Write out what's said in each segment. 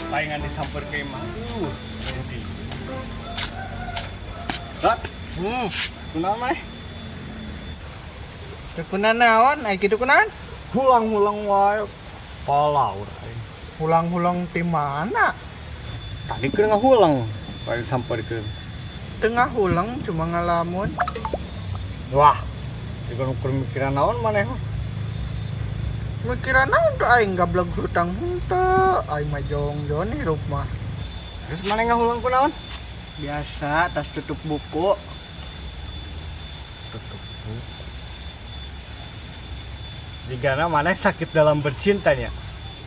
Palingan disamper ke imah. Jadi. Dot, kunaon maneh? Teu kunanaon, ai kitu kunaon? Hulang-hulang wae. Palaur aing. Hulang-hulang ti mana? Tadi keur ngahulang, paling samperkeun. Tengah hulang cuma ngalamun. Wah, juga ukur mikiran naon maneh mah. Mikiran naon tuh aing gablek hutang henteu, aing mah jongjon hirup mah. Terus maneh ngahulang kunaon? Biasa tas tutup buku. Tutup buku. Jigana maneh sakit dalam bercintanya.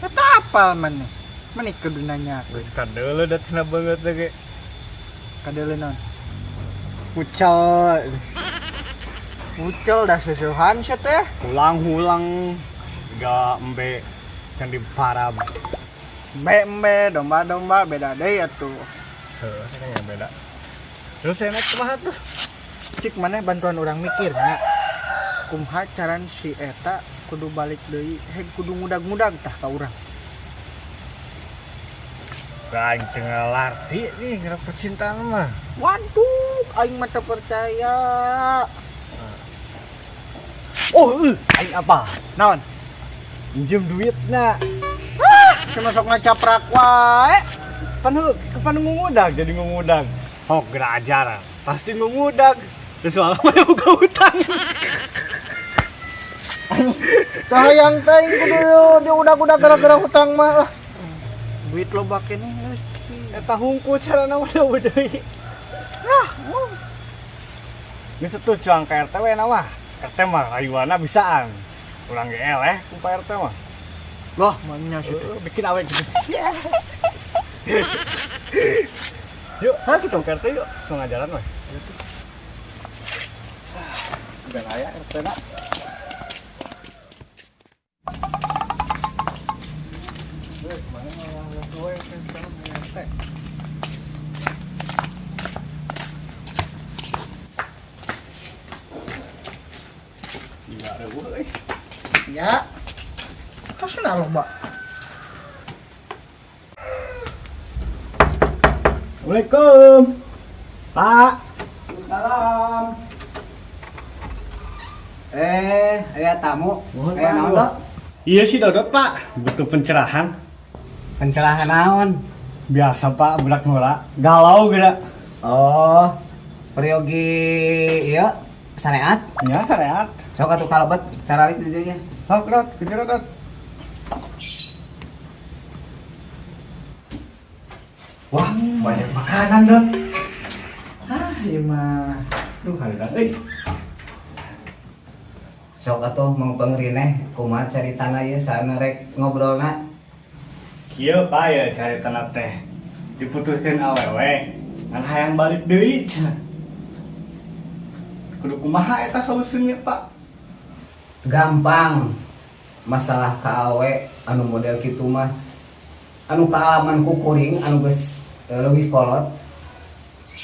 Eta apal maneh? Maneh kudu nanya. Geus kadeuleu da tina beungeut ge. Kadeuleu naon? Kucel. Kucel dah sesuhan sia teh. Hulang-hulang ga embe can diparab. Embe-embe, domba-domba beda deui atuh. Heuh, kayaknya beda. Terus enak kumaha tuh? Cik maneh bantuan urang mikir nya. Kumaha caran si eta kudu balik deui, heg kudu ngudag-ngudag tah ka urang. Aing teu ngalarti nih ngera percintaan mah. Waduh, aing mah teu percaya. Oh, aing apa? Naon? Minjem duit na. Ah, cuma sok ngacaprak wae. Pan heuh, kapan ngudag jadi ngudag. Oh, geura ajaran. Pasti ngudag. Terus soalnya mah buka hutang. Sayang teh aing kudu diudag-udag gara-gara hutang mah lah. Duit loba keneh geus. Eta hungkul carana udah deui. Ah, Geus atuh cuang ka RT we na mah. RT mah rayuanna bisaan. Urang ge eleh ku Pak RT mah. Loh, manya sih teh. Bikin awe gitu. Yuk, Hah gitu. ke RT yuk, langsung ngajaran we. Udah aya RT na. Gila eueuh euy. Ya. Kasih loba. Assalamualaikum. Pak. Salam. Aya tamu. Mohon, Aya Pak. naon, Dok? Iya sih Dodot, Pak. Butuh pencerahan. Pencerahan naon? Biasa, Pak, budak ngora. Galau geura. Oh, peryogi ieu sareat. Nya sareat. Sok atuh kalebet saralik di dieu. Sok, Dot, kejar, Dot. Wah, banyak makanan, Dot. Ah, ieu mah. Duh, hareudang euy. Sok atuh mang pangrineh kumaha caritana ieu sana rek ngobrolna. Kieu, Pak, ya caritana teh. Diputuskeun awewe, ngan hayang balik deui cenah. Kudu kumaha eta solusinya, Pak? Gampang. Masalah ka awe anu model kitu mah anu kaalaman ku kuring anu geus leuwih kolot.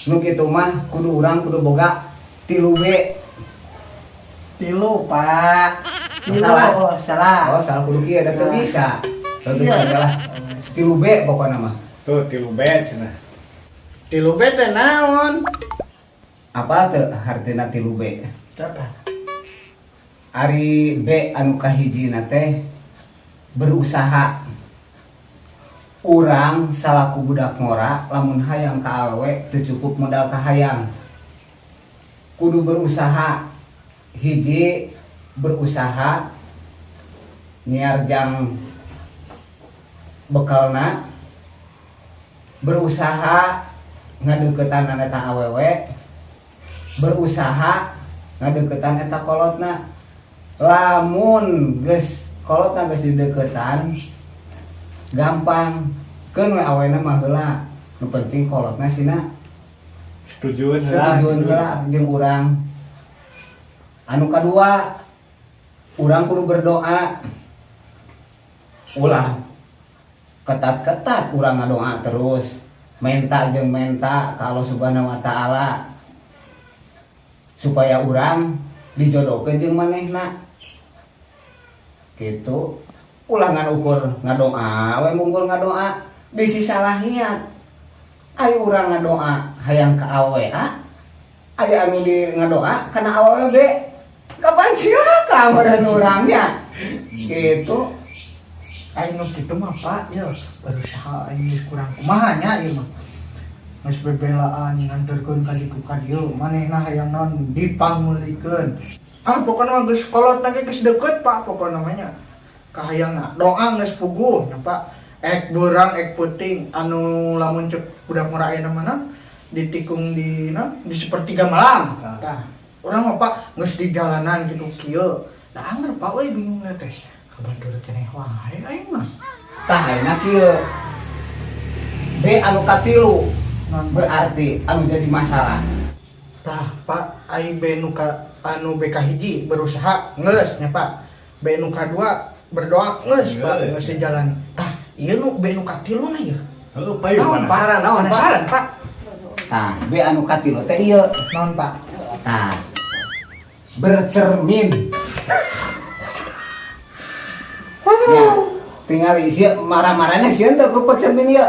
Nu kitu mah kudu urang kudu boga 3B. Tilu, Pak. Tilu, Salah. oh, salah. Oh, salah kudu kieu da teu Nah. bisa. Teu bisa Iya. lah. 3B pokona mah. Tuh, 3B cenah. 3B teh naon? Apa teu hartina 3B? Apa? Ari B anu kahijina teh berusaha. Urang salaku budak ngora lamun hayang ka awewe teu cukup modal kahayang. Kudu berusaha. Hiji berusaha nyiar jang bekalna, berusaha ngadeukeutan eta awewe, berusaha ngadeukeutan eta kolotna. Lamun geus kolotna geus dideuketan gampang keun we awena mah heula, nu penting kolotna sina setujueun heula. Setujueun heula jeung urang. Anu kadua, urang kudu berdoa. Ulah ketat-ketat urang ngadoa terus, menta jeung menta ka Allah Subhanahu wa taala. Supaya urang dijodohkeun jeung manehna. Gitu. Ulah ngan ukur ngadoa we, mungkur ngadoa bisi salah niat. Ayo urang ngadoa hayang ka awewe A, aya anu di ngadoa kana awewe B. Kapan cilaka meureun urangnya. Gitu. Aing nu kitu mah, Pak, ya berusaha aing geus kurang kumaha nya ieu mah. Geus bebelaan nganterkeun ka ditu ka dieu, manehna hayang naon dipangmulikeun. Ah, pokona mah geus kolot ge geus deukeut, Pak, pokona mah nya. Kahayangna doa geus puguh nya, Pak. Ek beurang ek peuting anu lamun cek budak ngora ayeuna mah ditikung di na di sepertiga malam. Tah, urang mah, Pak, geus di jalanan gitu kieu. Da anger, Pak, euy bingung teh. Kabatur keneh wae aing mah. Tah, ayeuna kieu. B anu katilu Non berarti anu jadi masalah. Tah, Pak, ai B nu ka anu B kahiji berusaha geus nya, Pak. B nu kadua berdoa geus, Pak, Geus, geus di jalan. Tah, ieu nu B nu katilu na ieu. Heuh, payu Naon, Pak? penasaran naon, Pak? Penasaran, Pak. Tah, B anu katilu teh ieu. Naon, Pak? Tah. Bercermin. Ya, tinggal isi marah-marahnya sieun teh ku percermin ieu.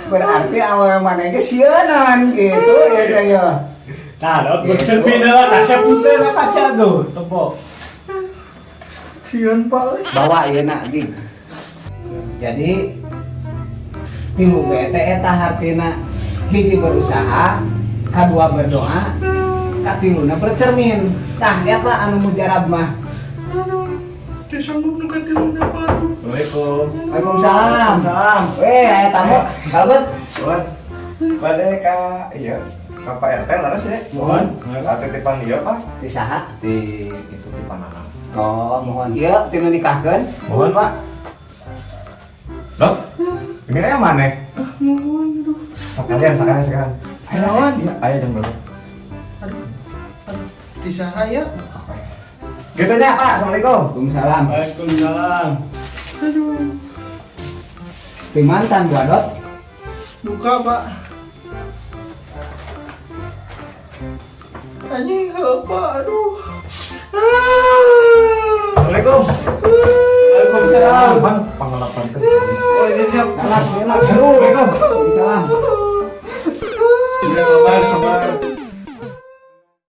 Berarti awal mana ge sieunan gitu ya teh ya. Tah, dot bercermin lah, kasep teh na kaca tuh, topo. Sieun, Pak euy. Bawa ieu na anjing. Jadi tilu B teh eta hartina hiji berusaha, kadua berdoa, katiluna bercermin. Tah, eta anu mujarab mah. Aduh, teu sanggup nu katiluna, Pak. Assalamualaikum. Waalaikumsalam. Salam. Weh, aya tamu. Kalebet. Nuhun. Bade ka iya, ka Pak RT leres ya. Mohon. Ah, titipan ieu, Pak. Di saha? Di itu titipan anak. Oh, mohon. Ieu tinu nikahkeun. Mohon, Pak. Loh, ini aya maneh? Mohon, aduh. Sekalian, sekalian, sekalian. Naon? Iya, ayo jam berapa? Aduh. Aduh, di saha ya? Gitu nya, Pak. Assalamualaikum. Waalaikumsalam. Waalaikumsalam. Aduh. Ti mantan gua, Dot. Duka, Pak. Anjing, heuh, Pak, aduh. Ah. Assalamualaikum. Waalaikumsalam. Bang, pangelapan teh. Oh, iya siap. Salam, salam. Assalamualaikum. Waalaikumsalam. Iya, sabar, sabar.